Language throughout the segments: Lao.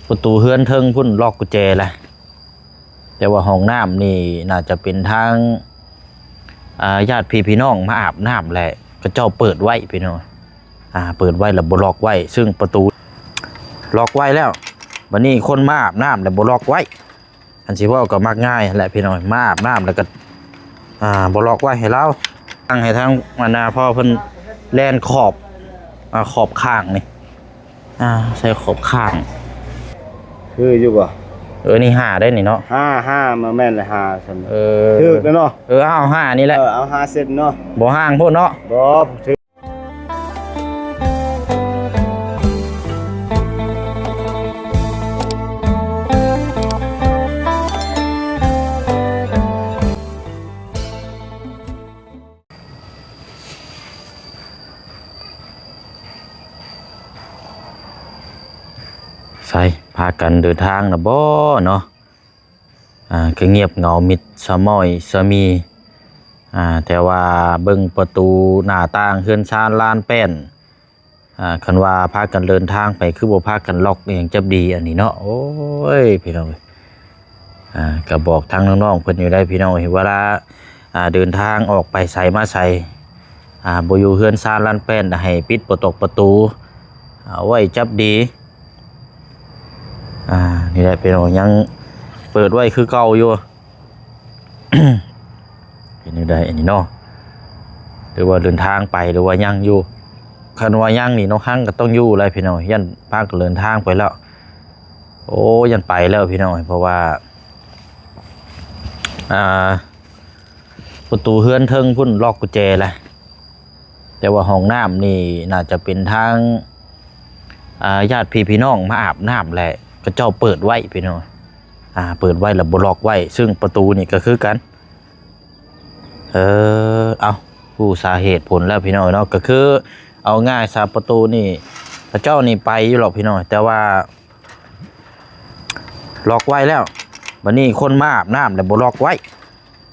ປະຕູເຮືອນເທິງພຸ້ນລັອກກຸນແຈແຫຼະ ແຕ່ວ່າຫ້ອງນ້ຳນີ້ໜ້າຈະເປັນທາງ ອ່າ ຍາດພີ່ພີ່ນ້ອງມາອາບນ້ຳແຫຼະ ເຂົາເຈົ້າເປີດໄວ້ພີ່ນ້ອງ ອ່າ ເປີດໄວ້ແລ້ວບໍ່ລັອກໄວ້ ຊຶ່ງປະຕູລັອກໄວ້ແລ້ວ ບັດນີ້ຄົນມາອາບນ້ຳແລ້ວບໍ່ລັອກໄວ້ ຄັນຊິເວົ້າກໍມັກງ່າຍຫັ້ນແຫຼະພີ່ນ້ອງ ມາອາບນ້ຳແລ້ວກໍ ອ່າ ບໍ່ລັອກໄວ້ໃຫ້ລາວ ຕັ້ງໃຫ້ທາງບັນດາພໍ່ເພິ່ນແລ່ນຂອບ ອ່າ ຂອບຂ້າງນີ້ ອ່າ ໃສ່ຂອບຂ້າງ ຄືຢູ່ບໍ່? ເອີ ນີ້ຫ້າໄດ໋ນີ້ເນາະ ຫ້າ ຫ້າ ມາແມ່ນແຫຼະ ຫ້າຊັ້ນ ເອີ ຖືກແລ້ວເນາະ ເອີ ເອົາຫ້ານີ້ແຫຼະ ເອີ ເອົາຫ້າເຊັນເນາະ ບໍ່ຫ່າງໂພດເນາະ ບໍ່ ຖືກ. ໃສ ພາກັນເດີນທາງລະບໍເນາະ? ອ່າ ຄືງຽບເຫງົາມິດສະໝ້ອຍສະມີ ອ່າ ແຕ່ວ່າເບິ່ງປະຕູໜ້າຕ່າງເຮືອນຊານລານແປ້ນ ອ່າ ຄັນວ່າພາກັນເດີນທາງໄປ ຄືບໍ່ພາກັນລັອກອີ່ຫຍັງຈັບດີອັນນີ້ເນາະ. ໂອ້ຍ ພີ່ນ້ອງເອີຍ ອ່າ ກໍບອກທາງນ້ອງໆເພິ່ນຢູ່ໄດ໋ ພີ່ນ້ອງເອີຍ ເວລາ ອ່າ ເດີນທາງອອກໄປໃສມາໃສ ອ່າ ບໍ່ຢູ່ເຮືອນຊານລານແປ້ນ ໃຫ້ປິດປະຕົກປະຕູ ເອົາໄວ້ຈັບດີ. ອ່າ ນີ້ແຫຼະ ພີ່ນ້ອງ ຍັງເປີດໄວ້ຄືເກົ່າຢູ່. ເປັນແນວໃດອັນນີ້ເນາະ ຫຼືວ່າເດີນທາງໄປ ຫຼືວ່າຍັງຢູ່? ຄັນວ່າຍັງນີ້ ນ້ອງຮັງກໍຕ້ອງຢູ່ແຫຼະ ພີ່ນ້ອງ ຢ້ານພາກັນເດີນທາງໄປແລ້ວ. ໂອ້ ຢ້ານໄປແລ້ວ ພີ່ນ້ອງ ເພາະວ່າ ອ່າ ປະຕູເຮືອນເທິງພຸ້ນລັອກກຸນແຈແຫຼະ ແຕ່ວ່າຫ້ອງນ້ຳນີ້ໜ້າຈະເປັນທາງ ອ່າ ຍາດພີ່ພີ່ນ້ອງມາອາບນ້ຳແຫຼະ ເຂົາເຈົ້າເປີດໄວ້ ພີ່ນ້ອງ ອ່າ ເປີດໄວ້ແລ້ວບໍ່ລັອກໄວ້ ຊຶ່ງປະຕູນີ້ກໍຄືກັນ. ເອີ ເອົ້າ ຮູ້ສາເຫດຜົນແລ້ວ ພີ່ນ້ອງເນາະ ກໍຄືເອົາງ່າຍຊະ ປະຕູນີ້ ເຂົາເຈົ້ານີ້ໄປຢູ່ຫຼອກ ພີ່ນ້ອງ ແຕ່ວ່າ ລັອກໄວ້ແລ້ວ ບັດນີ້ຄົນມາອາບນ້ຳແລ້ວບໍ່ລັອກໄວ້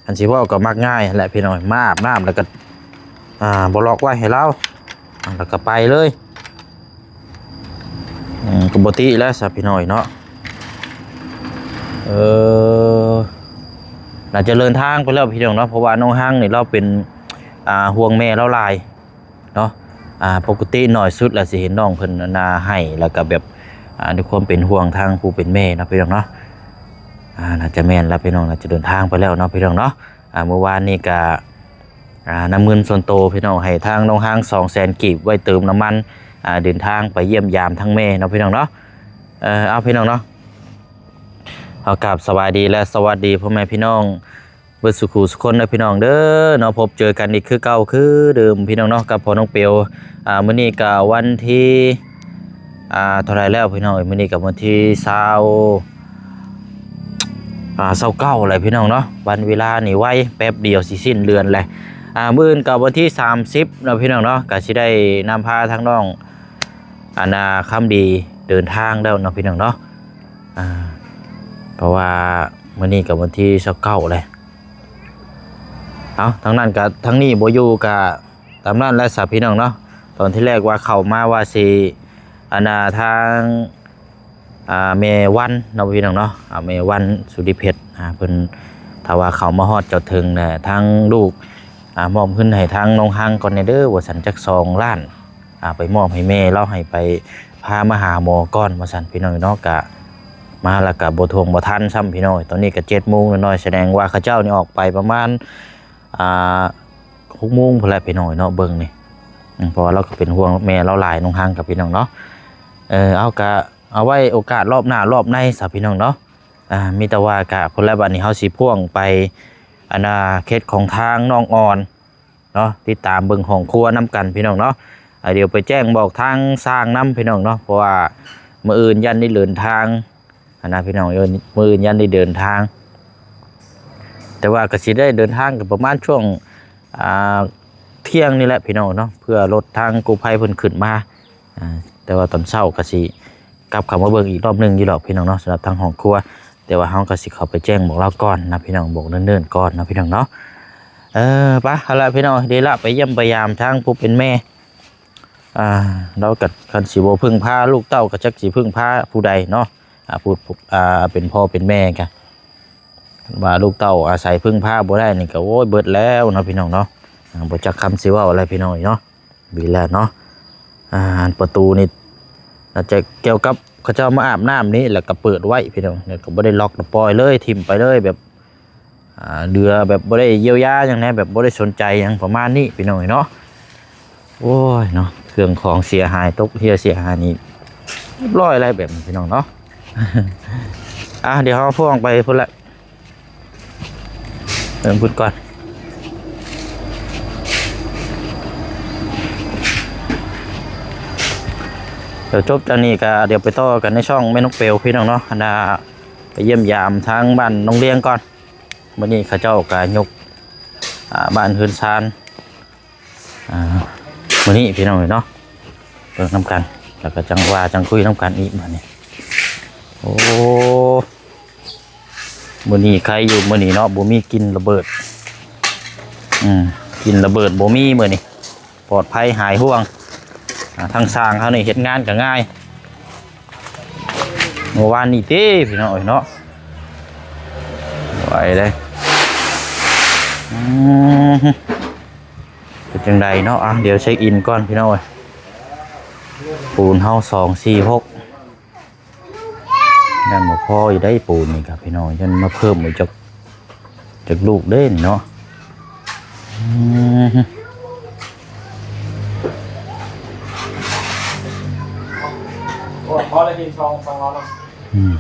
ຄັນຊິເວົ້າກໍມັກງ່າຍຫັ້ນແຫຼະ ພີ່ນ້ອງ ມາອາບນ້ຳແລ້ວກໍ ອ່າ ບໍ່ລັອກໄວ້ໃຫ້ລາວ ແລ້ວກໍໄປເລີຍ. ອືມ ກໍບໍ່ຕິແລ້ວຊະ ພີ່ນ້ອງເນາະ. ເອີ ໜ້າຈະເດີນທາງໄປແລ້ວ ພີ່ນ້ອງເນາະ ເພາະວ່ານ້ອງຮັງນີ້ລາວເປັນ ອ່າ ຫ່ວງແມ່ລາວຫຼາຍ ເນາະ ອ່າ ປົກກະຕິໜ້ອຍສຸດລະຊິເຫັນນ້ອງເພິ່ນ ອັນນ່າ ໄຫ້ ແລ້ວກະແບບ ອ່າ ດ້ວຍຄວາມເປັນຫ່ວງທາງຜູ້ເປັນແມ່ເນາະ ພີ່ນ້ອງເນາະ. ອ່າ ໜ້າຈະແມ່ນລະ ພີ່ນ້ອງ ໜ້າຈະເດີນທາງໄປແລ້ວເນາະ ພີ່ນ້ອງເນາະ. ອ່າ ມື້ວານນີ້ກະ ອ່າ ນຳເງິນສ່ວນໂຕ ພີ່ນ້ອງ ໃຫ້ທາງນ້ອງຮັງ ສອງແສນກີບ ໄວ້ເຕີມນ້ຳມັນ ອ່າ ເດີນທາງໄປຢ້ຽມຢາມທາງແມ່ເນາະ ພີ່ນ້ອງເນາະ. ເອີ ເອົາ ພີ່ນ້ອງເນາະ ເຮົາກາບສະບາຍດີ ແລະ ສະຫວັດດີພໍ່ແມ່ພີ່ນ້ອງ ເບິດສູ່ຄູ່ສູ່ຄົນເດີ ພີ່ນ້ອງເດີເນາະ. ພົບເຈີກັນອີກຄືເກົ່າຄືເດີມ ພີ່ນ້ອງເນາະ ກັບພໍ່ນ້ອງເປວ. ອ່າ ມື້ນີ້ກະວັນທີ ອ່າ ເທົ່າໃດແລ້ວ ພີ່ນ້ອງເອີຍ? ມື້ນີ້ກະວັນທີຊາວ ອ່າ ຊາວເກົ້າແລ້ວ ພີ່ນ້ອງເນາະ. ວັນເວລານີ້ໄວ ແປັບດຽວຊິສິ້ນເດືອນແລ້ວ. ອ່າ ມື້ອື່ນກະວັນທີສາມສິບເນາະ ພີ່ນ້ອງເນາະ ກະຊິໄດ້ນຳພາທາງນ້ອງ ອັນນ່າ ຄຳດີເດີນທາງແລ້ວເນາະ ພີ່ນ້ອງເນາະ. ອ່າ ເພາະວ່າມື້ນີ້ກະວັນທີຊາວເກົ້າແລ້ວ. ເອົາ ທາງນັ້ນກະ ທາງນີ້ບໍ່ຢູ່ກະຕາມນັ້ນແຫຼະຊະ ພີ່ນ້ອງເນາະ. ຕອນທີແລກວ່າເຂົ້າມາວ່າຊິ ອັນນ່າ ທາງ ອ່າ ແມ່ວັນເນາະ ພີ່ນ້ອງເນາະ ອ່າ ແມ່ວັນ ສຸລິເພັດ ອ່າ ເພິ່ນ ຖ້າວ່າເຂົ້າມາຮອດຈອດເຖິງແລ້ວ ທາງລູກ ອ່າ ມອບເງິນໃຫ້ທາງນ້ອງຮັງກ່ອນແດ່ເດີ ວ່າຊັ້ນ ຈັກສອງລ້ານ ອ່າ ໄປມອບໃຫ້ແມ່ລາວ ໃຫ້ໄປພາມາຫາໝໍກ່ອນ ວ່າຊັ້ນ ພີ່ນ້ອງເນາະ. ກະມາແລ້ວກະບໍ່ທ່ວງບໍ່ທັນຊ້ຳ ພີ່ນ້ອງ. ຕອນນີ້ກະເຈັດໂມງໜ້ອຍໆ ສະແດງວ່າເຂົາເຈົ້ານີ້ອອກໄປປະມານ ອ່າ ຫົກໂມງພຸ້ນແຫຼະ ພີ່ນ້ອງເນາະ. ເບິ່ງນີ້ ອືມ ເພາະວ່າລາວກໍເປັນຫ່ວງແມ່ລາວຫຼາຍ ນ້ອງຮັງກັບ ພີ່ນ້ອງເນາະ. ເອີ ເອົາ ກະເອົາໄວ້ໂອກາດລອບໜ້າລອບໃນຊະ ພີ່ນ້ອງເນາະ. ອ່າ ມີແຕ່ວ່າກະພຸ້ນແຫຼະ ບັດນີ້ເຮົາຊິພ່ວງໄປ ອັນນ່າ ເຂດຂອງທາງນ້ອງອ່ອນ ເນາະ ຕິດຕາມເບິ່ງຫ້ອງຄົວນຳກັນ ພີ່ນ້ອງເນາະ. ອ່າ ດຽວໄປແຈ້ງບອກທາງຊ່າງນຳ ພີ່ນ້ອງເນາະ ເພາະວ່າມື້ອື່ນຢ້ານໄດ້ເດີນທາງ ຫັ້ນນະ ພີ່ນ້ອງເອີຍ ມື້ອື່ນຢ້ານໄດ້ເດີນທາງ ແຕ່ວ່າກໍຊິໄດ້ເດີນທາງກໍປະມານຊ່ວງ ອ່າ ທ່ຽງນີ້ແຫຼະ ພີ່ນ້ອງເນາະ ເພື່ອລົດທາງກູ້ໄພເພິ່ນຂຶ້ນມາ. ອ່າ ແຕ່ວ່າຕອນເຊົ້າກໍຊິ ກັບເຂົ້າມາເບິ່ງອີກລອບໜຶ່ງຢູ່ດອກ ພີ່ນ້ອງເນາະ ສຳລັບທາງຫ້ອງຄົວ. ແຕ່ວ່າເຮົາກໍຊິເຂົ້າໄປແຈ້ງບອກລາວກ່ອນນະ ພີ່ນ້ອງ ບອກເນີນໆກ່ອນນະ ພີ່ນ້ອງເນາະ. ເອີ ໄປ ຫັ້ນລະ ພີ່ນ້ອງ ເດລະ ໄປຢ້ຽມໄປຢາມທາງຜູ້ເປັນແມ່. ອ່າ ລາວກໍຄັນຊິບໍ່ເພິ່ງພາລູກເຕົ້າ ກໍຈັກຊິເພິ່ງພາຜູ້ໃດເນາະ. ອາ ຜູ້ ຜູ້ ອາ ເປັນພໍ່ເປັນແມ່ກະ ຄັນວ່າລູກເຕົ້າອາໄສເພິ່ງພາບໍ່ໄດ້ນີ້ກະ ໂອ້ຍ ເບິດແລ້ວເນາະພີ່ນ້ອງເນາະ. ອາ ບໍ່ຈັກຄຳຊິເວົ້າແລ້ວພີ່ນ້ອງເອີຍເນາະ. ດີແລ້ວເນາະ. ອາ ປະຕູນີ້ ອາດຈະກ່ຽວກັບເຂົາເຈົ້າມາອາບນ້ຳນີ້ ແລ້ວກໍເປີດໄວ້ພີ່ນ້ອງ ແລ້ວກໍບໍ່ໄດ້ລັອກ ແລ້ວປ່ອຍເລີຍ ຖິ້ມໄປເລີຍ ແບບ ອາ ເຫຼືອແບບບໍ່ໄດ້ຢຽວຢາຫຍັງແດ່ ແບບບໍ່ໄດ້ສົນໃຈຫຍັງປະມານນີ້ພີ່ນ້ອງເອີຍເນາະ. ໂອ້ຍເນາະ ເຄື່ອງຂອງເສຍຫາຍ ຕົກເຮ່ຍເສຍຫາຍນີ້ ຮຽບຮ້ອຍແລ້ວແບບນີ້ພີ່ນ້ອງເນາະ. ອາ ດຽວເຮົາພວງໄປພຸ້ນແຫຼະ ເບິ່ງພຸ້ນກ່ອນ. ດຽວຈົບຈາກນີ້ກະ ດຽວໄປຕໍ່ກັນໃນຊ່ອງແມ່ນົກເປວພີ່ນ້ອງເນາະ. ອັນນ່າ ໄປຢ້ຽມຢາມທາງບ້ານໜອງລຽງກ່ອນ. ມື້ນີ້ເຂົາເຈົ້າກະຍົກ ອາ ບ້ານເຮືອນຊານ ອາ ມື້ນີ້ພີ່ນ້ອງເອີຍເນາະ. ເບິ່ງນຳກັນ ແລ້ວກໍຈັ່ງວ່າຈັ່ງຄຸຍນຳກັນອີກບາດນີ້. ໂອ້ ມື້ນີ້ໄຄຢູ່ ມື້ນີ້ເນາະ ບໍ່ມີກິ່ນລະເບີດ. ອືມ ກິ່ນລະເບີດບໍ່ມີມື້ນີ້ ປອດໄພຫາຍຫ່ວງ. ອາ ທາງຊ່າງເຮົານີ້ເຮັດງານກໍງ່າຍ. ເມື່ອວານນີ້ຕິພີ່ນ້ອງເອີຍເນາະ ໄວເດ້. ອືມ ເປັນຈັ່ງໃດເນາະ. ອາ ດຽວເຊັກອິນກ່ອນພີ່ນ້ອງເອີຍ. ປູນເຮົາສອງ ສີ່ ຫົກ ຍັງບໍ່ພໍຢູ່ໄດ໋ປູນນີ້ກະພີ່ນ້ອງ ຍັງມາເພີ່ມອີກຈັກ ຈັກລູກເດ້ນີ້ເນາະ. ອືມ ໂອ້ ພໍແລ້ວ ດິນຊ່ອງ ຊ່ອງເຮົາເນາະ. ອືມ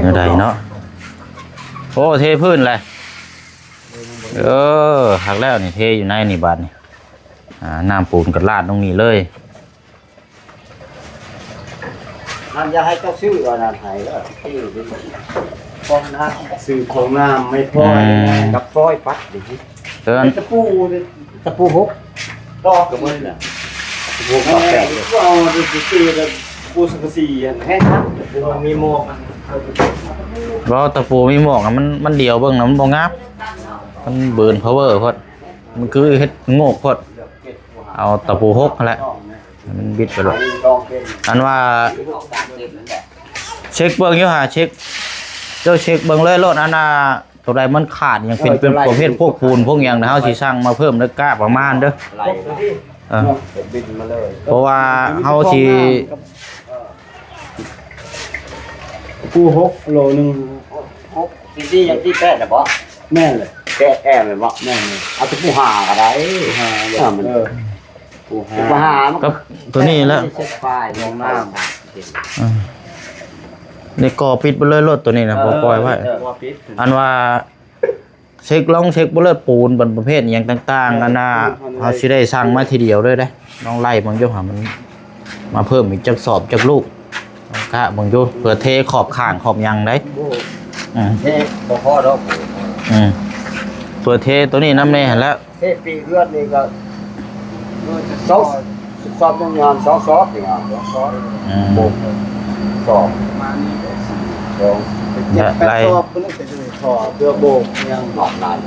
ແນວໃດເນາະ. ໂອ້ ເທພື້ນແຫຼະ. ເອີ ຄັກແລ້ວນີ້ ເທຢູ່ໃນນີ້ບາດນີ້. ອາ ນ້ຳປູນກໍລາດລົງນີ້ເລີຍ. ນັ້ນຢ່າໃຫ້ເຈົ້າຊື້ອັນນັ້ນໃຫ້ເດີ ຊື້ຂອງນ້ຳ ຊື້ຂອງນ້ຳ ໄມ້ພອຍ ອືມ ກັບຟອຍປັດນີ້. ເອີ ຕະປູ ຕະປູຫົກ ຕອກກໍໝົດນະ. ຕະປູຫົກ ຕອກແຕກເລີຍ. ເອົາ ຊື້ຕະປູສັງກະສີຫັ້ນແຮງຄັກ ມັນມີໝອກ. ເວົ້າຕະປູມີໝອກນະ ມັນ ມັນຫຼຽວເບິ່ງນະ ມັນບໍ່ງາມ ມັນເບີນພາວເວີໂພດ. ມັນຄືເຮັດໂງກໂພດ. ເອົາຕະປູຫົກຫັ້ນແຫຼະ ໃຫ້ມັນບິດໄປໂລດ. ອັນວ່າເຊັກເບິ່ງຢູ່ຫາ ເຊັກ ເຈົ້າເຊັກເບິ່ງເລີຍໂລດ. ອັນນ່າ ໂຕໃດມັນຂາດຫຍັງ ເປັນ ເອີ ເປັນປະເພດພວກປູນພວກຫຍັງນະ ເຮົາຊິສັ່ງມາເພີ່ມເດີ ກ້າປະມານເດີ. ເອີ ເນາະ ເປັນບິນມາເລີຍ. ເພາະວ່າເຮົາຊິ ເອີ ຕະປູຫົກໂລໜຶ່ງ ຫົກ ສີ່ ສີ່ ຍັງຕີແປດນະບໍ? ແມ່ນແຫຼະ ແປດແອແມ່ນບໍ? ແມ່ນໆ. ເອົາຕະປູຫ້າກໍໄດ້ ຫ້າ ເອີ ມັນ ເອີ ຕະປູຫ້າ ຕະປູຫ້າມັນ ກັບໂຕນີ້ແຫຼະ ເຊັກປາຍລົງນ້ຳ. ເອີ ນີ້ກໍປິດໄປເລີຍໂລດ ໂຕນີ້ນະ ເອີ ບໍ່ປ່ອຍໄວ້ ເອີ ອັນວ່າ ເຊັກ ລອງເຊັກເບິ່ງເລີຍ ປູນເປັນປະເພດຫຍັງຕ່າງໆ ອັນນ່າ ເຮົາຊິໄດ້ສັ່ງມາທີດຽວເລີຍເດ້. ລອງໄລ່ເບິ່ງຢູ່ຫາ ມັນມາເພີ່ມອີກຈັກສອບຈັກລູກ ລອງກະເບິ່ງຢູ່ ເພື່ອເທຂອບຂ້າງຂອບຫຍັງໄດ໋. ອືມ ເທບໍ່ພໍດອກ. ອືມ ເພື່ອເທໂຕນີ້ນຳແດ່ຫັ້ນແຫຼະ. ເທປີເຮືອນນີ້ກໍ ສອງ ສອບໜຶ່ງງານ ສອງສອບນີ້ງານ ສອງສອບ. ອືມ ໂບກສອບປະມານນີ້ ສອງ ເຈັດ ແປດ ໄລ່ ສອບ ເພື່ອໂບກຫຍັງ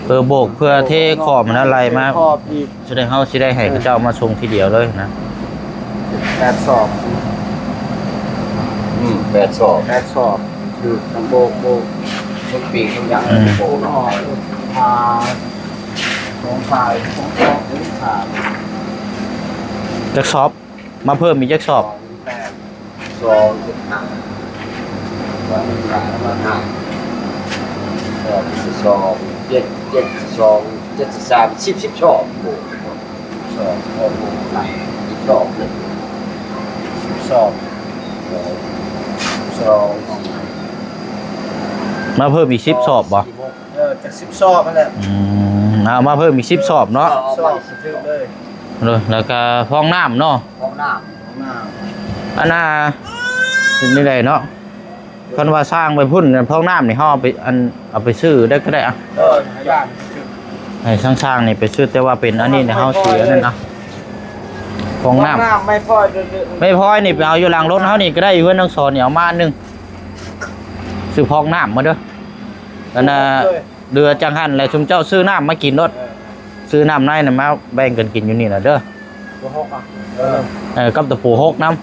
ເພື່ອໂບກ ເພື່ອເທຂອບຫັ້ນນະ ໄລ່ມາ ເທຂອບອີກ ສະແດງເຮົາຊິໄດ້ໃຫ້ເຂົາເຈົ້າມາສົ່ງທີດຽວເລີຍນະ. ແປດສອບ. ອືມ ແປດສອບ ແປດສອບ ຄືທັງໂບກ ໂບກ ຊຸດປີກ ທຸກຢ່າງ. ອືມ ໂບກ ອ່າ ສອງຝາຍ ສອງຝາຍ ຈັກສອບ? ມາເພີ່ມອີກຈັກສອບ? ສອງ ສອງ ເຈັດ ສອງ ເຈັດ ສອງ ເຈັດ ສາມ ສິບ ສິບສອບ. ໂອ້ ສອບ ໂອ້ ຫຼາຍ ສິບສອບເລີຍ ສິບສອບ. ສອງ ສອງ ມາເພີ່ມອີກສິບສອບບໍ່? ເອີ ຈັກສິບສອບຫັ້ນແຫຼະ. ອືມ ເອົາມາເພີ່ມອີກສິບສອບເນາະ. ເອີ ເອົາມາອີກສິບສອບເລີຍ. ເອີ ແລ້ວກໍຟອງນ້ຳເນາະ ຟອງນ້ຳ ຟອງນ້ຳ. ອັນນ່າ ເປັນຈັ່ງໃດເນາະ? ຄັນວ່າສ້າງໄປພຸ້ນ ຟອງນ້ຳນີ້ເຮົາເອົາໄປ ອັນ ເອົາໄປຊື້ໄດ້ກໍໄດ້ອະ. ເອີ ໃຫ້ບ້ານ ໃຫ້ຊ່າງໆນີ້ໄປຊື້ ແຕ່ວ່າເປັນອັນນີ້ນີ້ເຮົາຊິອັນນັ້ນເນາະ ຟອງນ້ຳ ຟອງນ້ຳ ໄມ້ພອຍ ໄມ້ພອຍນີ້ໄປເອົາຢູ່ຫຼັງລົດເຮົານີ້ກໍໄດ້ ຢູ່ເຮືອນນາງສອນນີ້ເອົາມາອັນໜຶ່ງ ຊື້ຟອງນ້ຳມາເດີ. ອັນນ່າ ເຫຼືອຈັ່ງຫັ້ນແຫຼະ ຊຸມເຈົ້າຊື້ນ້ຳມາກິນໂລດ ເອີ ຊື້ນ້ຳໃນນະ ມາແບ່ງກັນກິນຢູ່ນີ້ລະເດີ. ບໍ່ຫົກອ່ະ ເອີ ເອີ ກັບຕະປູຫົກນຳ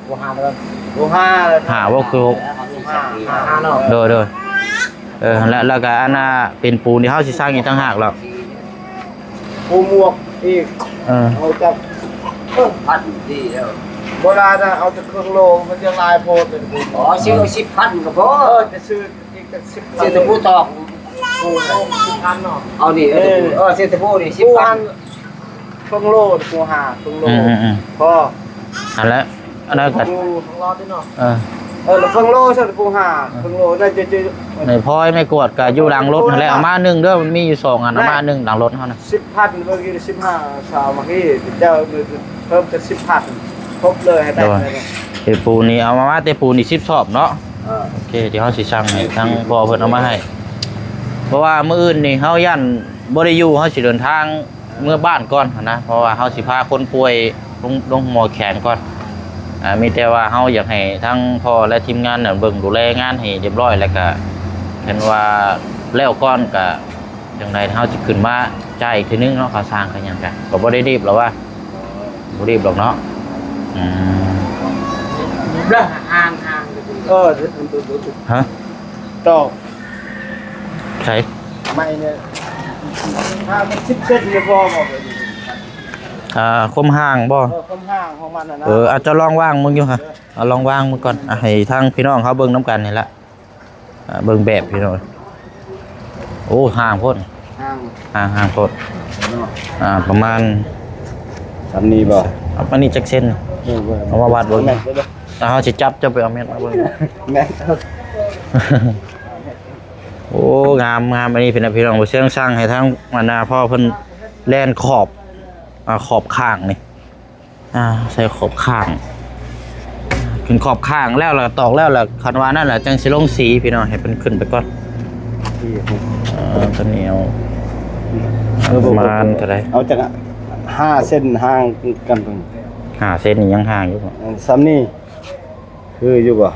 ບໍ່ຫ້າເດີ ບໍ່ຫ້າ ຫ້າບໍ່ຄືຫົກ ຫ້າ ຫ້າເນາະ ໂດຍ ໂດຍ ເອີ ແລ້ວ ແລ້ວກະອັນນ່າ ເປັນປູນທີ່ເຮົາຊິສ້າງອີກຕ່າງຫາກແລ້ວ ປູໝວກອີກ ເອີ ເອົາຈາກ ພັນດີແລ້ວ ບໍ່ໄດ້ນະ ເອົາແຕ່ເຄິ່ງໂລ ມັນຈະຫຼາຍໂພດເປັນປູ ອໍ ຊື້ສິບພັນກໍພໍ ເອີ ຈະຊື້ ສິບພັນ ເສດຕະປູຕອກ ສິບພັນເນາະ ເອົານີ້ ເອີ ເອີ ເສດຕະປູນີ້ສິບພັນ ເຄິ່ງໂລ ປູຫ້າ ເຄິ່ງໂລ ອືມໆໆ ພໍ ຫັ້ນແຫຼະ ອັນນັ້ນກໍ ປູຂ້າງລອດເນາະ ເອີ ເອີ ລະເຄິ່ງໂລ ເສດຕະປູຫ້າ ເຄິ່ງໂລ ໄດ້ຈະ ຈະ ແມ່ພອຍແມ່ກວດກໍຢູ່ຫຼັງລົດຫັ້ນແຫຼະ ເອົາມາໜຶ່ງເດີ ມັນມີຢູ່ສອງອັນ ເອົາມາໜຶ່ງຫຼັງລົດເຮົານະ ສິບພັນ ເມື່ອກີ້ສິບຫ້າ ຊາວ ມາທີ່ເຈົ້າເພີ່ມເປັນສິບພັນ ຄົບເລີຍໃຫ້ໄດ້ ໂດຍ ເປັນປູນີ້ ເອົາມາ ມາແຕ່ປູນີ້ສິບສອບເນາະ ເອີ ໂອເຄ ດຽວເຮົາຊິສັ່ງໃຫ້ທາງພໍ່ເພິ່ນເອົາມາໃຫ້ ເພາະວ່າມື້ອື່ນນີ້ເຮົາຢ້ານບໍ່ໄດ້ຢູ່ ເຮົາຊິເດີນທາງເມືອບ້ານກ່ອນຫັ້ນນະ ເພາະວ່າເຮົາຊິພາຄົນປ່ວຍລົງ ລົງໝໍແຂນກ່ອນ ອ່າ ມີແຕ່ວ່າເຮົາຢາກໃຫ້ທາງພໍ່ ແລະ ທີມງານນັ້ນເບິ່ງດູແລງານໃຫ້ຮຽບຮ້ອຍ ແລ້ວກະຄັນວ່າແລ້ວກ່ອນກະ ຈັ່ງໃດເຮົາຊິຂຶ້ນມາຈ່າຍອີກເທື່ອໜຶ່ງເນາະ ຄ່າສ້າງຄ່າຫຍັງກະ ກໍບໍ່ໄດ້ຣີບດອກວ່າ ບໍ່ຣີບດອກເນາະ ອືມ ເດີ ຫ່າງໆ ເອີ ຮະ ຕອກ ໃສ ໄມ້ນີ້ ຖ້າມັນສິບເຊັນນີ້ພໍບໍ່? ອ່າ ຄວາມຫ່າງບໍ່? ເອີ ຄວາມຫ່າງຂອງມັນນະ ເອີ ອາດຈະລອງວາງເບິ່ງຢູ່ ເອີ ເອົາລອງວາງເບິ່ງກ່ອນ ອ່ະ ໃຫ້ທາງພີ່ນ້ອງເຮົາເບິ່ງນຳກັນນີ້ລະ ອ່າ ເບິ່ງແບບພີ່ນ້ອງ ໂອ້ ຫ່າງໂພດ ຫ່າງ ຫ່າງ ຫ່າງໂພດ ເນາະ ອ່າ ປະມານ ສ່ຳນີ້ບໍ່? ເອົາປານນີ້ຈັກເຊັນ? ເອີ ເອົາມາວັດເບິ່ງ ແມ່ນເດີ ແລ້ວເຮົາຊິຈັບ ເຈົ້າໄປເອົາແມັດມາເບິ່ງ ແມ່ນ ໂອ້ ງາມ ງາມ ອັນນີ້ເປັນ ພີ່ນ້ອງ ບໍ່ເຊື່ອງ ສັ່ງໃຫ້ທາງບັນດາພໍ່ເພິ່ນແລ່ນຂອບ ອ່າ ຂອບຂ້າງນີ້ ອ່າ ໃສ່ຂອບຂ້າງ ຂຶ້ນຂອບຂ້າງແລ້ວ ແລ້ວຕອກແລ້ວ ແລ້ວຄັນວ່ານັ້ນແຫຼະ ຈັ່ງຊິລົງສີພີ່ນ້ອງ ໃຫ້ເພິ່ນຂຶ້ນໄປກ່ອນ ເອີ ຕົວນີ້ເອົາ ເອີ ປະມານເທົ່າໃດ? ເອົາຈັກຫ້າເຊັນຫ່າງກັນ ຫ້າເຊັນນີ້ຍັງຫ່າງຢູ່ບໍ່? ເອີ ສ່ຳນີ້ຄືຢູ່ບໍ່?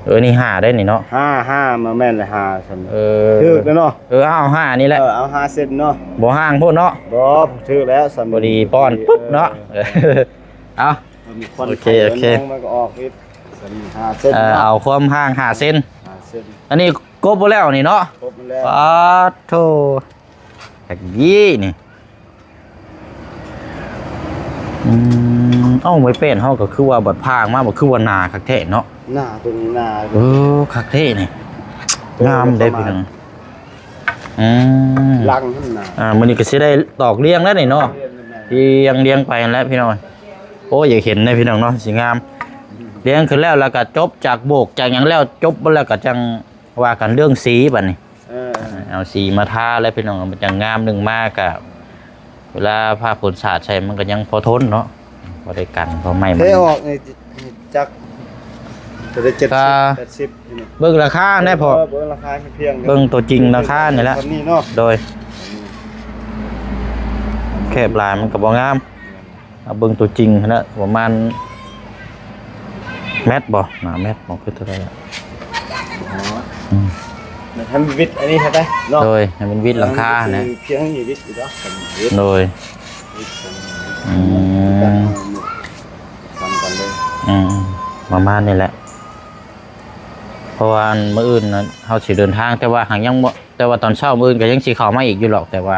ເອີ ນີ້ຫ້າໄດ໋ນີ້ເນາະ ຫ້າ ຫ້າ ມາແມ່ນແລ້ວ ຫ້າສ່ຳ ເອີ ຖືກແລ້ວເນາະ ເອີ ເອົາຫ້ານີ້ແຫຼະ ເອີ ເອົາຫ້າເຊັນເນາະ ບໍ່ຫ່າງໂພດເນາະ ບໍ່ ຖືກແລ້ວສ່ຳ ພໍດີປ້ອນປຶບເນາະ ເອີ ເອົາ ໂອເຄ ໂອເຄ ມັນກໍອອກອີກ ຫ້າເຊັນ ເອີ ເອົາຄວາມຫ່າງຫ້າເຊັນ ຫ້າເຊັນ ອັນນີ້ກົບບໍ່ແລ້ວນີ້ເນາະ ກົບແລ້ວ ປາດໂທ ແບບນີ້ນີ້ ອືມ ເອົ້າ ໄມ້ແປ້ນເຮົາກໍຄືວ່າບັດຜ່າອອກມາ ບໍ່ຄືວ່າໜາຄັກແທ້ເນາະ ໜາ ຕົວນີ້ໜາ ເອີ ຄັກແທ້ນີ້ ງາມເດ້ພີ່ນ້ອງ ອືມ ຫຼັງຫັ້ນນະ ອ່າ ມື້ນີ້ກໍຊິໄດ້ຕອກລຽງແລ້ວນີ້ເນາະ ລຽງ ລຽງໄປຫັ້ນແຫຼະພີ່ນ້ອງ ໂອ້ຍ ຢາກເຫັນເດ້ພີ່ນ້ອງເນາະ ຊິງາມ ລຽງຂຶ້ນແລ້ວ ແລ້ວກໍຈົບ ຈາກໂບກຈາກຫຍັງແລ້ວ ຈົບໝົດແລ້ວ ກໍຈັ່ງວ່າກັນເລື່ອງສີບັດນີ້ ເອີ ເອົາສີມາທາແລ້ວພີ່ນ້ອງ ມັນຈັ່ງງາມ ໜຶ່ງມາກະ ເວລາຟ້າຝົນສາດໃສ່ ມັນກໍຍັງພໍທົນເນາະ ບໍ່ໄດ້ກັນ ເພາະໄມ້ມັນ ເທອອກນີ້ຈັກ ເທົ່າໃດ ເຈັດສິບ ແປດສິບ ເບິ່ງລາຄາແດ່ພໍ່ ເອີ ເບິ່ງລາຄາພຽງ ເບິ່ງຕົວຈິງລາຄານີ້ແຫຼະ ສ່ຳນີ້ເນາະ ໂດຍ ແຄບຫຼາຍມັນກໍບໍ່ງາມ ເອົາເບິ່ງຕົວຈິງຫັ້ນນະ ປະມານແມັດບໍ່ ໜາແມັດບໍ່ ຄືເທົ່າໃດລະ ອໍ ອືມ ໃຫ້ມັນວິດອັນນີ້ເທົ່າໃດເນາະ ໂດຍ ໃຫ້ມັນວິດຫຼັງຄາຫັ້ນນະ ພຽງນີ້ວິດຢູ່ດອກ ໂດຍ ວິດ ອືມ ສ່ຳກັນເລີຍ ອືມ ປະມານນີ້ແຫຼະ ເພາະວ່າອັນມື້ອື່ນນະ ເຮົາຊິເດີນທາງ ແຕ່ວ່າຫາກຍັງບໍ່ ແຕ່ວ່າຕອນເຊົ້າມື້ອື່ນກໍຍັງຊິເຂົ້າມາອີກຢູ່ດອກ ແຕ່ວ່າ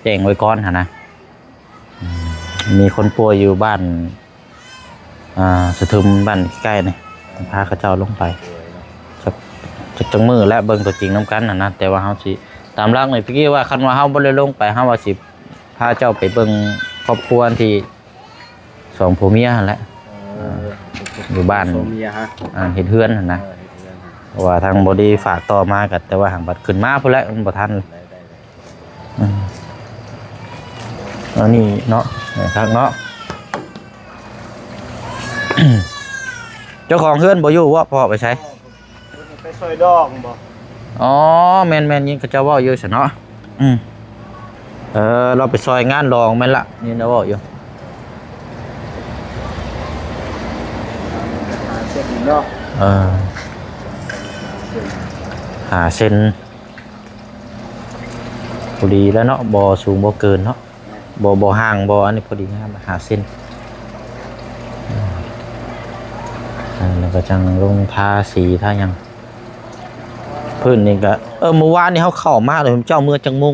ແຈ້ງໄວ້ກ່ອນຫັ້ນນະ ອືມ ມີຄົນປ່ວຍຢູ່ບ້ານ ອ່າ ສະທຶມ ບ້ານໃກ້ໆນີ້ ພາເຂົາເຈົ້າລົງໄປ ຈັກ ຈັກ ຈັກມື້ແລ້ວ ເບິ່ງຕົວຈິງນຳກັນຫັ້ນນະ ແຕ່ວ່າເຮົາຊິ ຕາມຫຼັກນີ້ ຕະກີ້ວ່າຄັນວ່າເຮົາບໍ່ໄດ້ລົງໄປ ເຮົາວ່າຊິພາເຈົ້າໄປເບິ່ງຄອບຄົວທີ່ ສອງຜົວເມຍຫັ້ນແຫຼະ ເອີ ຢູ່ບ້ານ ຜົວເມຍຮະ ອ່າ ເຮັດເຮືອນຫັ້ນນະ ເອີ ເຮັດເຮືອນ ເພາະວ່າທາງບໍດີຝາກຕໍ່ມາກໍ ແຕ່ວ່າຫາກບັດຂຶ້ນມາພຸ້ນແຫຼະ ມັນບໍ່ທັນ ໄດ້ໆໆ ອືມ ອັນນີ້ເນາະ ຄັກເນາະ ເຈົ້າຂອງເຮືອນບໍ່ຢູ່ບໍ? ພໍ່ໄປໃສ? ໄປຊ່ອຍດອງບໍ? ອໍ ແມ່ນໆ ຍິນເຂົາເຈົ້າເວົ້າຢູ່ຊັ້ນເນາະ ອືມ ເອີ ລາວໄປຊ່ອຍງານດອງແມ່ນລະ ຍິນລາວເວົ້າຢູ່ ຫ້າເຊັນເນາະ ເອີ ຫ້າເຊັນ ພໍດີແລ້ວເນາະ ບໍ່ສູງບໍ່ເກີນເນາະ. ບໍ່ ບໍ່ຫ່າງບໍ່ ອັນນີ້ພໍດີງາມ ຫ້າເຊັນ. ອາ ແລ້ວກໍຈັ່ງລົງທາສີທາຫຍັງ. ພື້ນນີ້ກໍ ເອີ ມື້ວານນີ້ເຮົາເຂົ້າມາ ເຈົ້າເມືອຈັກໂມງ?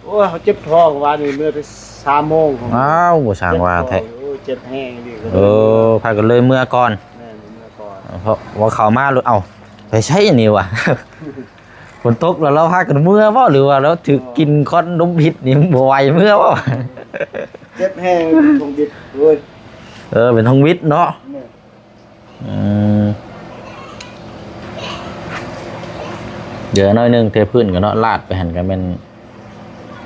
ໂອ້ຍ ເຮົາເຈັບທ້ອງ ວານນີ້ເມືອແຕ່ສາມໂມງ. ອ້າວ ບໍ່ຊ່າງວ່າແທ້. ເຈັບທ້ອງ ໂອ້ຍ ເຈັບແຮງອີ່ຫຼີ. ເອີ ພາກັນເລີຍເມືອກ່ອນ. ແມ່ນ ເມືອກ່ອນ. ເພາະວ່າເຂົ້າມາໂລດ ເອົ້າ ໄປໃສນີ້ຫວາ? ຝົນຕົກແລ້ວລາວພາກັນເມືອບໍ່ ຫຼືວ່າລາວຖືກກິ່ນຄວັນລົມພິດນີ້ ບໍ່ໄຫວເມືອບໍ່? ເຈັບແຮງ ທອງບິດ ໂອ້ຍ. ເອີ ເປັນທອງບິດເນາະ. ແມ່ນ. ອືມ ເດີໜ້ອຍໜຶ່ງ ເທພື້ນກັນເນາະ ລາດໄປຫັ້ນກໍແມ່ນ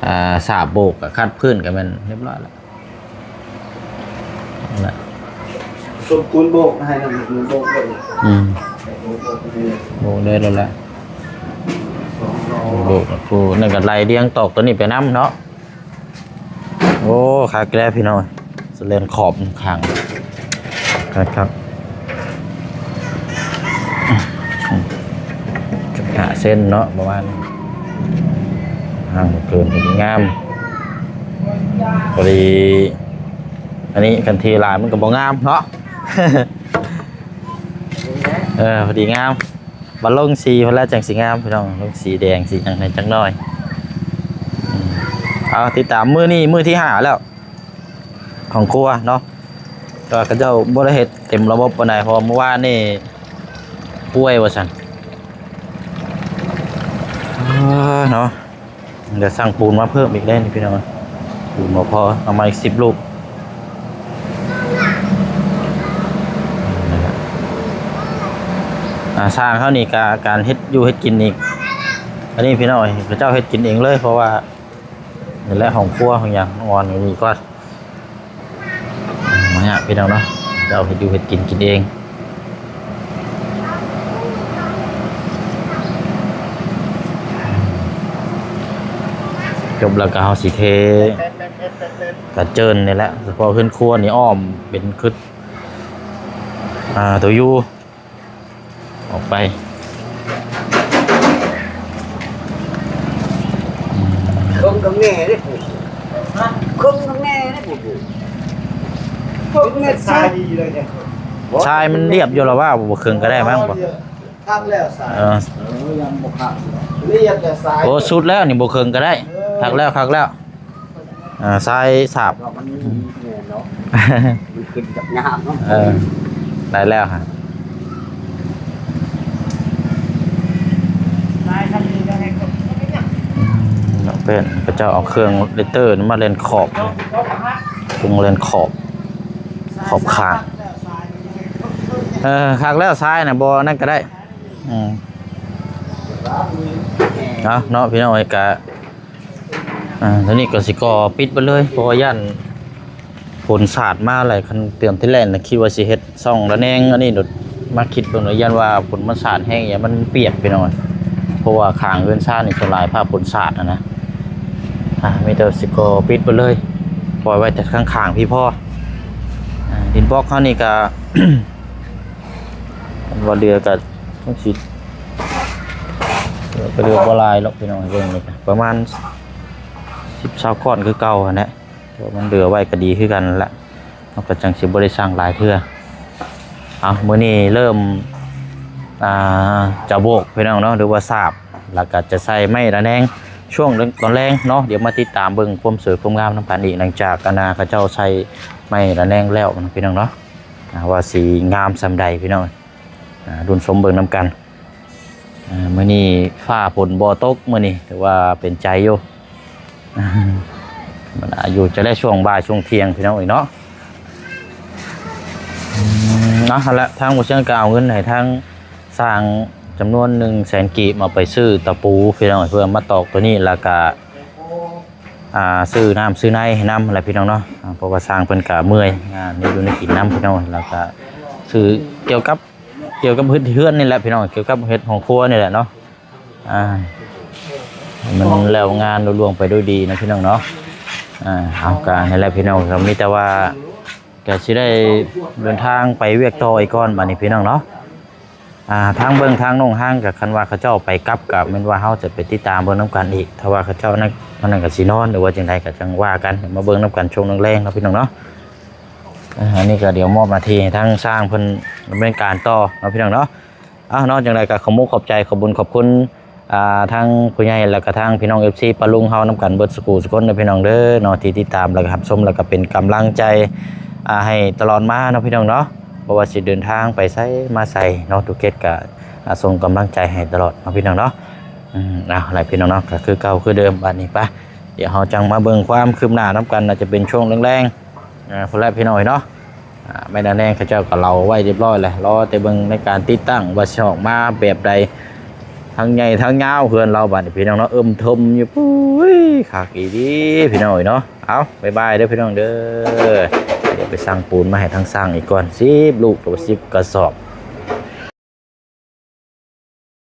ອ່າ ສາບໂບກ ກໍຂັດພື້ນກໍແມ່ນຮຽບຮ້ອຍແລ້ວ. ນັ້ນແຫຼະ ສົມຄູນໂບກໃຫ້ນຳ ໂບກເລີຍ. ອືມ ໂບກເລີຍແລ້ວແຫຼະ. ໂບກ ໂອ້ ນັ້ນກໍໄລ່ລຽງຕອກຕົວນີ້ໄປນຳເນາະ. ໂອ້ ຄັກແລ້ວພີ່ນ້ອງ ສະແລນຂອບຂ້າງ ຄັກໆ ຈັກຫ້າເຊັນເນາະ ປະມານ ຫ່າງບໍ່ເກີນ ພໍດີງາມ ພໍດີ. ອັນນີ້ຄັນເທຫຼາຍມັນກໍບໍ່ງາມເນາະ. ເອີ ພໍດີງາມ. ບັດລົງສີພຸ້ນແຫຼະຈັ່ງຊິງາມພີ່ນ້ອງ ລົງສີແດງສີຫຍັງໃຫ້ຈັກໜ້ອຍ. ອືມ ເອົາ ຕິດຕາມມື້ນີ້ມື້ທີຫ້າແລ້ວ ຂອງຄົວເນາະ ແຕ່ວ່າເຂົາເຈົ້າບໍ່ໄດ້ເຮັດເຕັມລະບົບປານໃດ ເພາະວ່າມື້ວານນີ້ປ່ວຍວ່າຊັ້ນ. ເອີ ເນາະ ດຽວສັ່ງປູນມາເພີ່ມອີກແລ້ວນີ້ພີ່ນ້ອງ ປູນບໍ່ພໍ ເອົາມາອີກສິບລູກ. ອ່າ ຊ່າງເຮົານີ້ກະ ການເຮັດຢູ່ເຮັດກິນນີ້ ອັນນີ້ພີ່ນ້ອງ ເຂົາເຈົ້າເຮັດກິນເອງເລີຍ ເພາະວ່ານີ້ແຫຼະ ຫ້ອງຄົວຫ້ອງຫຍັງ ຫ້ອງນອນມີກ່ອນ. ມາຍາກພີ່ນ້ອງເນາະ ເຈົ້າເຮັດຢູ່ເຮັດກິນ ກິນເອງ. ຈົບແລ້ວກໍເຮົາຊິເທກະເຈີນນີ້ແຫຼະ ສະເພາະເຮືອນຄົວນີ້ອ້ອມເປັນຄື ອ່າ ໂຕຢູ່ ອອກໄປ. ເຄິ່ງກັບແມ່ເດ້ ເຄິ່ງກັບແມ່ເດ້ ເຄິ່ງແມ່ຊາຍ. ຊາຍມັນລຽບຢູ່ລະວ່າ ບໍ່ເຄິ່ງກໍໄດ້ມັ້ງ. ຄັກແລ້ວຊາຍ ເອີ ຍັງບໍ່ຄັກ ລຽບແຕ່ຊາຍ. ໂອ້ ສຸດແລ້ວນີ້ ບໍ່ເຄິ່ງກໍໄດ້. ເອີ ຄັກແລ້ວ ຄັກແລ້ວ. ອ່າ ຊາຍສາບ ມັນແມ່ນເນາະ ມັນຂຶ້ນຈາກງາມເນາະ. ເອີ ໄດ້ແລ້ວຮະ. ອືມ ເພິ່ນ ເຂົາເຈົ້າເອົາເຄື່ອງເລເຕີມາແລ່ນຂອບ ເຄື່ອງແລ່ນຂອບ ຂອບຂ້າງ. ເອີ ຄັກແລ້ວຊາຍນະ ບໍ່ນັ້ນກໍໄດ້. ອືມ ເອົາເນາະ ພີ່ນ້ອງເອີຍ ກະ ອ່າ ຕອນນີ້ກໍຊິກໍ່ປິດໄປເລີຍ ເພາະວ່າຢ້ານຝົນສາດມາຫຼາຍ. ຄັນເຕືອນທີ່ແລກນະ ຄິດວ່າຊິເຮັດຊ່ອງລະແນງອັນນີ້ໂດດ ມາຄິດເບິ່ງແລ້ວຢ້ານວ່າຝົນມັນສາດແຮງ ຢ້ານມັນປຽກພີ່ນ້ອງ ເພາະວ່າຂ້າງເຮືອນຊານນີ້ສ່ວນຫຼາຍພາກຝົນສາດຫັ້ນນະ. ອ່າ ມີແຕ່ຊິກໍ່ປິດໄປເລີຍ ປ່ອຍໄວ້ແຕ່ຂ້າງໆ ພີ້ພໍ. ອ່າ ດິນບລັອກເຮົານີ້ກະ ຄັນວ່າເຫຼືອກໍ ມັນຊິ ເຫຼືອ ກໍເຫຼືອບໍ່ຫຼາຍດອກພີ່ນ້ອງ ເບິ່ງນີ້ປະມານສິບ ຊາວກ້ອນຄືເກົ່າຫັ້ນແຫຼະ ເພາະມັນເຫຼືອໄວ້ກໍດີຄືກັນແຫຼະ ເຮົາກໍຈັ່ງຊິບໍ່ໄດ້ສ້າງຫຼາຍເທື່ອ. ເອົາ ມື້ນີ້ເລີ່ມ ອ່າ ຈະໂບກພີ່ນ້ອງເນາະ ຫຼືວ່າສາບ ແລ້ວກໍຈະໃສ່ໄມ້ລະແນງຊ່ວງຕອນແລງເນາະ. ດຽວມາຕິດຕາມເບິ່ງຄວາມສວຍຄວາມງາມນຳກັນອີກ ຫຼັງຈາກອັນນ່າ ເຂົາເຈົ້າໃສ່ໄມ້ລະແນງແລ້ວນະ ພີ່ນ້ອງເນາະ ອ່າ ວ່າຊິງາມສ່ຳໃດ ພີ່ນ້ອງ. ອ່າ ລຸ້ນຊົມເບິ່ງນຳກັນ. ອ່າ ມື້ນີ້ຟ້າຝົນບໍ່ຕົກ ມື້ນີ້ຖືວ່າເປັນໃຈຢູ່ ມັນອາ ຢູ່ຈະໄດ້ຊ່ວງບ່າຍຊ່ວງທ່ຽງ ພີ່ນ້ອງເອີຍເນາະ. ອືມ ເນາະ ຫັ້ນແຫຼະ ທາງບໍ່ເຊີງກໍເອົາເງິນໃຫ້ທາງຊ່າງຈຳນວນໜຶ່ງແສນກີບ ເອົາໄປຊື້ຕະປູ ພີ່ນ້ອງເອີຍ ເພື່ອມາຕອກຕົວນີ້ ແລ້ວກະ ອ່າ ຊື້ນ້ຳຊື້ໃນໃຫ້ນຳແຫຼະ ພີ່ນ້ອງເນາະ. ອ່າ ເພາະວ່າຊ່າງເພິ່ນກະເມື່ອຍ ອ່າ ມີຢູ່ໃນກິນນຳ ພີ່ນ້ອງ ແລ້ວກະຊື້ກ່ຽວກັບ ກ່ຽວກັບເຮັດເຮືອນນີ້ແຫຼະ ພີ່ນ້ອງ ກ່ຽວກັບເຮັດຫ້ອງຄົວນີ້ແຫຼະເນາະ. ອ່າ ໃຫ້ມັນແລ້ວງານລຸລ່ວງໄປດ້ວຍດີນະ ພີ່ນ້ອງເນາະ. ອ່າ ເອົາ ກະຫັ້ນແຫຼະ ພີ່ນ້ອງ ກໍມີແຕ່ວ່າ ກະຊິໄດ້ເດີນທາງໄປວຽກຕໍ່ອີກກ່ອນ ບາດນີ້ ພີ່ນ້ອງເນາະ. ອ່າ ທາງເບິ່ງທາງໜອງຫາງ ກໍຄັນວ່າເຂົາເຈົ້າໄປກັບ ກໍແມ່ນວ່າເຮົາຈະໄປຕິດຕາມເບິ່ງນຳກັນອີກ. ຖ້າວ່າເຂົາເຈົ້ານັ້ນ ອັນນັ້ນກໍຊິນອນ ຫຼືວ່າຈັ່ງໃດກໍຈັ່ງວ່າກັນ ມາເບິ່ງນຳກັນຊ່ວງແລງໆເນາະ ພີ່ນ້ອງເນາະ. ເອີ ອັນນີ້ກໍດຽວມອບໜ້າທີ່ໃຫ້ທາງຊ່າງເພິ່ນດຳເນີນການຕໍ່ເນາະ ພີ່ນ້ອງເນາະ. ເອົ້າເນາະ ຈັ່ງໃດກໍຂອບມຸກຂອບໃຈ ຂອບບຸນຂອບຄຸນ ອ່າ ທາງຜູ້ໃຫຍ່ ແລ້ວກໍທາງພີ່ນ້ອງເອັຟຊີປ້າລຸງເຮົານຳກັນເບິດສູ່ຜູ້ສູ່ຄົນເດີ ພີ່ນ້ອງເດີເນາະ ທີ່ຕິດຕາມ ແລ້ວກໍຮັບຊົມ ແລ້ວກໍເປັນກຳລັງໃຈ ອ່າ ໃຫ້ຕະຫຼອດມາເນາະ ພີ່ນ້ອງເນາະ. ບໍ່ວ່າຊິເດີນທາງໄປໃສມາໃສເນາະ ທຸກເຂດກໍ ອ່າ ສົ່ງກຳລັງໃຈໃຫ້ຕະຫຼອດເນາະ ພີ່ນ້ອງເນາະ. ອືມ ເອົາລະ ພີ່ນ້ອງເນາະ ກໍຄືເກົ່າຄືເດີມ. ບາດນີ້ໄປ ດຽວເຮົາຈັ່ງມາເບິ່ງຄວາມຄືບໜ້ານຳກັນ ອາດຈະເປັນຊ່ວງແລງໆ ອ່າ ພຸ້ນແຫຼະ ພີ່ນ້ອງເອີຍເນາະ. ອ່າ ໄມ້ດານແດງເຂົາເຈົ້າກໍເຫຼົາໄວ້ຮຽບຮ້ອຍແລ້ວ ລໍແຕ່ເບິ່ງໃນການຕິດຕັ້ງວ່າຊິອອກມາແບບໃດ ທັງໃຫຍ່ທັງຍາວເຮືອນລາວ. ບາດນີ້ ພີ່ນ້ອງເນາະ ເອີ່ມເຖິມຢູ່ ປຸ້ຍ ຄັກອີ່ຫຼີ ພີ່ນ້ອງເອີຍເນາະ. ເອົາ ບາຍບາຍເດີ ພີ່ນ້ອງເດີ ດຽວໄປສັ່ງປູນມາໃຫ້ທາງຊ່າງອີກກ່ອນ ສິບລູກ ຫຼືວ່າສິບກະສອບ.